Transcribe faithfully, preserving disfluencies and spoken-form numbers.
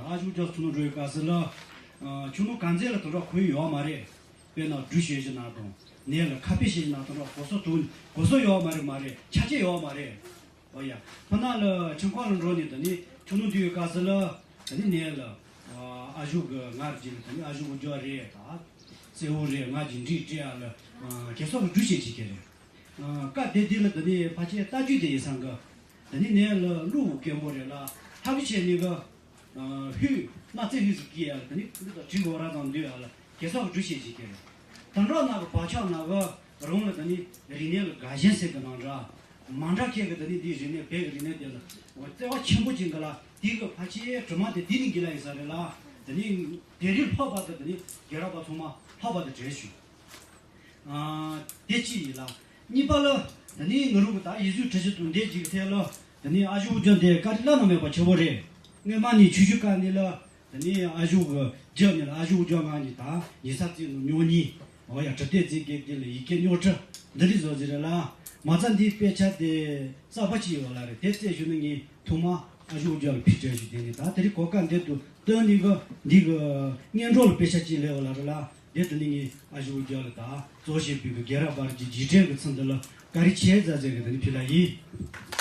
ཨ་ཞུགས་རྒྱག་ཆུ་ནང་འགྲོ་ཡི་སྐབས་སུ་ལ། ཨ་ཆུ་ནང་གང་ཚད་ལ་དུད་འགྲོ་ཁོ་ཡི་ཡོད་མ་རེད། དཔེར་ན་སྦྲུལ་ཞེས་བཞིན་ན་དང་ནས་ལ་ཁ་ཕེ་ཞེས་བཞིན་ན་དུད་འགྲོ་གོ་སོ་དུ་གོ་སོ་ཡོད་མ་རེད། མ་རེད། ཆ་ཆེ་ཡོད་མ་རེད། ཨོ་ཡ། ཁོ་ན་ལ་ཆུ་ཁོག་ལ་འགྲོ་ནས་ད་ནི་ཆུ་ནང་འདུས་ཡོད་སྐབས་སུ་ལ། ད་ནི་ནས་ལ་ཨ་ཞུགས་གི་ངར་གྱི་ལ་ད་ནི་ཨ་ཞུགས་འུ་ཅག་རེད། ད་སེ་འུ་རེད། ངར་གྱི་འདྲིས་སྤྲད་ཡ་ལ་གེ་སོགས་ལ་སྦྲུལ་ཞེས་བྱེད་ཀྱི་རེད། ཨ་བཀའ་སྡེ་འདི་ལ་ད་ནི་ཕལ་ཆེར་ལྟ་རྒྱུ་དེ་ཡིན་སང་གི། ད་ནི་ནས་ལ་ཀླུ་བོ་སྐད་མོ་རེད་ལ་ཧ་གི་བྱས་ནས་གི། ཨ་ཧུད་མ་ཚེ་ཧུད་སུ་སྐྱེ་ཡ་ལ་ད་ནི་འདི་དང་དྲི་གོ་ར་ཙམ་འདུས་ཡ་ལ་གེ་སོགས་སྦྲུལ་ཞེས་བྱེད་ཀྱི་རེད། ད་འགྲོ་ན་གི་བག་ཆགས་ན་གི་རང་ལ་ད་ནི་རིག་གནས་ལ་དགའ་ཞེན་ཟེར་གི་ནང་འདྲ། མ་འདྲ་ཁྱེད་ཀྱི་ད་ནི་འདིའི་རིག་གནས་བོད་ཀྱི་རིག་གནས་དེ་ལ་བརྩེ་བ་ཆེན་པོ་ཅན་གི་ལ་དེ་གི་ཕལ་ཆེར་དྲི་མ་དེ་འདི་ནི་འགི་ལ་ཡིན་ས་རེད་ལ། ད་ནི་དེ་རིགས་ལྷག་པ་དང་ད་ནི་རྒན་རབས་པ་ཚང་མ་ལྷག་པ་དང་འབྲེལ་ཞུ། ཨ་དེ་གཅིག་ཡིན་ལ། གཉིས་པ་ལ། ད་ནི་ང་རང་གི་ད་ཡིག་གཟུགས་བྲི་གཞི་དང་འདས་ཀྱི་ཐད་ལ། ད་ནི་ཨ་ཞུགས་འུ་ཅག་འདི་བཀའ་དྲིན་བླ་ན་མེད་པ་ཆེ་བོ་རེད། སྔོན་མ་ནས་ཆུ་ཤུ་ཀ་ནས་ལ། ད་ནི་ཨ་ཞུགས་རྒྱབ་ནས་ལ་ཨ་ཞུགས་འུ་ཅག་ང་གཉིས་ད་ཉི་ས་རྩེ་ནང་ཉོ་གཉིས། འོ་ཡ་བྲི་དེབ་རྩེ་དགེ་དེ་ལ་ཡི་གེ་རྙོག་དྲ་འདི་རིགས་བཟོ་ཟེར་རེད་ལ། མ་རྩ་འདིའི་དཔེ་ཆ་དེ་གསར་པ་ཅིག་ཡོད་ལ་རེད། དེ་རྩད་ཞུ་ན་ངས་ཐོག་མ་ཨ་ཞུགས་འུ་ཅག་ལ་ཕུལ་བྱས་ཞུ་དེ་ནི་ད་དེ་རིང་གོ་སྐབས་འདི་དུ་བཏོན་ནས་གི་འདི་གི་སྔོན་འགྲོ་ལ་དཔེ་ཆ་ཅིག་ལས་ཡོད་ལ་རེད་ལ། དེ་དེ་ནི་ངས་ཨ་ཞུགས་འུ་ཅག་ལ་ད་གཙོ་བྱས་པའི་གི་རྒན་རབས་པར་གྱི་རྗེས་དྲན་གི་ཚུལ་འདི་ལ་བཀའ་དྲིན་ཆེ་ཟེར་ཟེར་གི་དེ་ནི་ཕུལ་ལ་ཡིན།